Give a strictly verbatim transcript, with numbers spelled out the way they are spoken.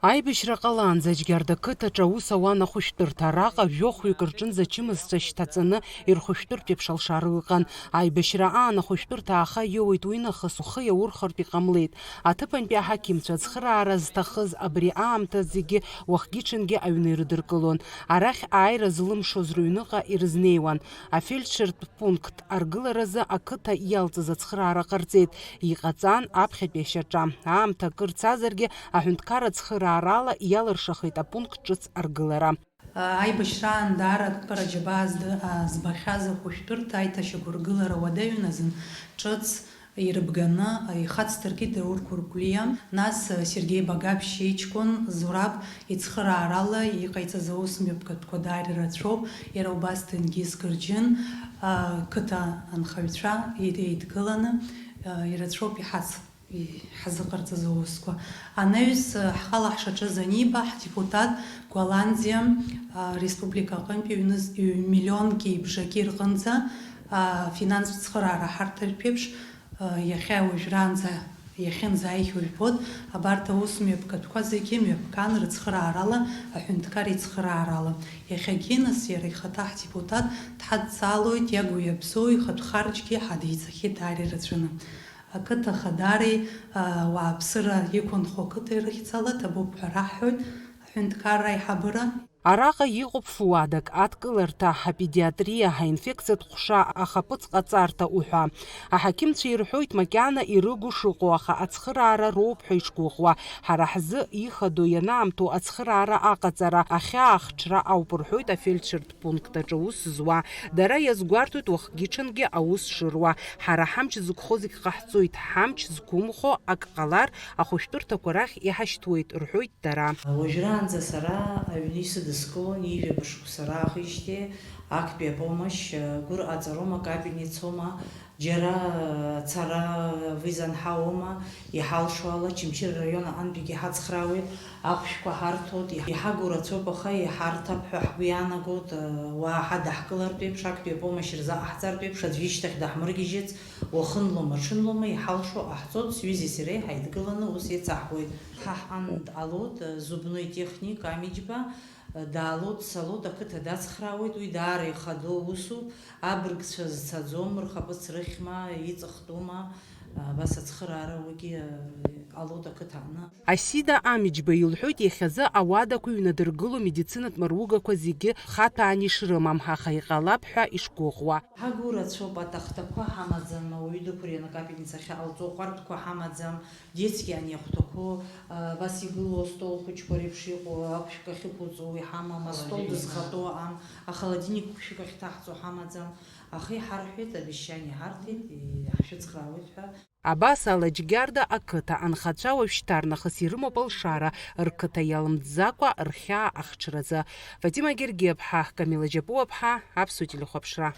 Аибашьра ҟалаанӡа Аџьгьарда қыҭаҿы аус ауан ахәышәтәырҭа. Араҟа жәохәҩык рҿынӡа ачымазцәа шьҭаҵаны ирхәышәтәыртә еиԥш алшара ыҟан. Аибашьра аан ахәышәтәырҭа ааха иоуеит, уи нахыс ухы иаурхартә иҟамлеит. Аҭыԥантәи аҳақьымцәа ацхыраара зҭахыз абри аамҭа зегьы уахгьы-ҽынгьы аҩны ирыдыркылон. Арахь ааира злымшоз рыҩныҟа ирызнеиуан. Афельдшертә пункт аргыларазы ақыҭа иалҵыз ацхыраара ҟарҵеит. Иҟаҵан аԥхьатәи ашьаҿа. Аамҭа акыр цазаргьы, аҳәынҭқарра цхыраарала иалыршахеит апункт ҿыц аргылара. Аибашьраан даара акыра џьабаа зды-, а, збахьаз ахәышәтәырҭа аиҭашьақәыргылара уадаҩын азын ҿыц ирыбганы, а, ихацдыркит Даур Кәыркәлиа, нас, а, Сергеи Багаԥшь иҷкәын Зураб ицхыраарала иҟаиҵаз аус мҩаԥгатәқәа даара ирацәоуп, иара убас Тенгиз Кырџьын, а, қыҭа анхаҩцәа иреидгыланы, а, ирацәоуп иҳац-, иҳазыҟарҵаз аусқәа. Анаҩс, а, ҳҟала ҳшаҿыз аниба, ҳдепутат Гәаланӡиа, а, республика аҟынтәи ҩныз-, ҩ-, миллионки бжаки рҟынӡа, а, финанстә цхыраара ҳарҭартә еиԥш, а, иахьа уажәраанӡа иахьынӡааихьоу жәбоит, абарҭ аус мҩаԥгатәқәа зегьы мҩаԥган рыцхыраарала, аҳәынҭқар ицхыраарала. Иахьагьы, нас, иара ихаҭа ҳдепутат дҳадҵаалоит, иагу иабзоу ихатә харџьгьы ҳадиҵахьеит даара ирацәаны. Ақыҭа хадареи, а, ауааԥсыра иқәынхо ақыҭа ирыхьӡала ҭабуп ҳәа раҳҳәоит аҳәынҭқарра аиҳабыра. Араҟа иҟоуп фуадак, адкыларҭа, апедиатриа, аинфекциатә ҟәша, ахаԥыц ҟаҵарҭа уҳәа. Аҳақьымцәа ирҳәоит, макьана ирыгу шыҟоу, аха ацхыраара роуп ҳәа ишгәыӷуа. Ҳара ҳзы ихадоу ианаамҭоу ацхыраара аҟаҵара, ахьаа ахҽра ауп рҳәоит афельдшертә пункт аҿы аус зуа. Дара иазгәарҭоит уахгьы-ҽынгьы аус шыруа. Ҳара ҳамч зықәхо зегь ҟаҳҵоит, ҳамч зқәымхо ак ҟалар, ахәышәтәырҭақәа рахь иҳашьҭуеит, рҳәоит дара. Уажәраанӡа сара аҩны исыдыскылон, ҩажәа шықәса раахижьҭеи актәи апомошь, гәырҟаҵароума, капельницоума, џьара цара визанҳауоума, иҳалшо ала, Чымчыр араион аҟынтәигьы ҳацхраауеит, ахәшәқәа ҳарҭоит, иҳагу рацәоуп, аха иҳарҭап ҳәа ҳгәы иаанагоит, уаа ҳадаҳкылартә еиԥш, актәи апомошь рзаҟаҳҵартә еиԥш, аӡә ишьҭахь даҳмыргьежьыц, уахынлома, ҽынлома, иҳалшо ҟаҳҵоит, сҩызеи сареи ҳаидгыланы ус еицаҳуеит. Ҳа ҳҟан дҟалоит, зубной техник Амиџьба, даалоит, дцалоит, ақыҭа дацхраауеит, уи даара ихадоу усуп, абыргцәа зцаӡом, рхаԥыц рыхьма, иҵыхтәума, абас ацхыраара уигьы ҟалоит ақыҭа аҟны. Асида Амиџьба илҳәоит, иахьазы ауадақәа ҩнадыргыло медицинатә маругақәа зегьы хаҭәаан ишрымам, аха иҟалап ҳәа ишгәыӷуа. Ҳагу рацәоуп, атахҭақәа ҳамаӡам, ауаҩы дықәырианы акапельница ахьаҟалҵо, ҟәардәқәа ҳамаӡам, детски ани ахәҭақәоу, а, абас игылоу астол хәыҷқәа реиԥш иҟоу, ақәшәк ахьықәуҵоу иҳамам, астол дызхатәоу аҟам, ахолодильник хәшәык ахьҭаҳҵо ҳамаӡам, аха иҳарҳәеит, обещание ҳарҭеит, и-, иаҳшәыцхраауеит ҳәа. Абас ала Џьгьарда ақыҭа анхацәа уажәшьҭарнахыс ирымоуп алшара, рқыҭа иалымҵӡакәа рхьаа ахҽразы. Фатима Гергиаԥҳа, Камила Џьапуаԥҳа, Аԥсуа телехәаԥшра.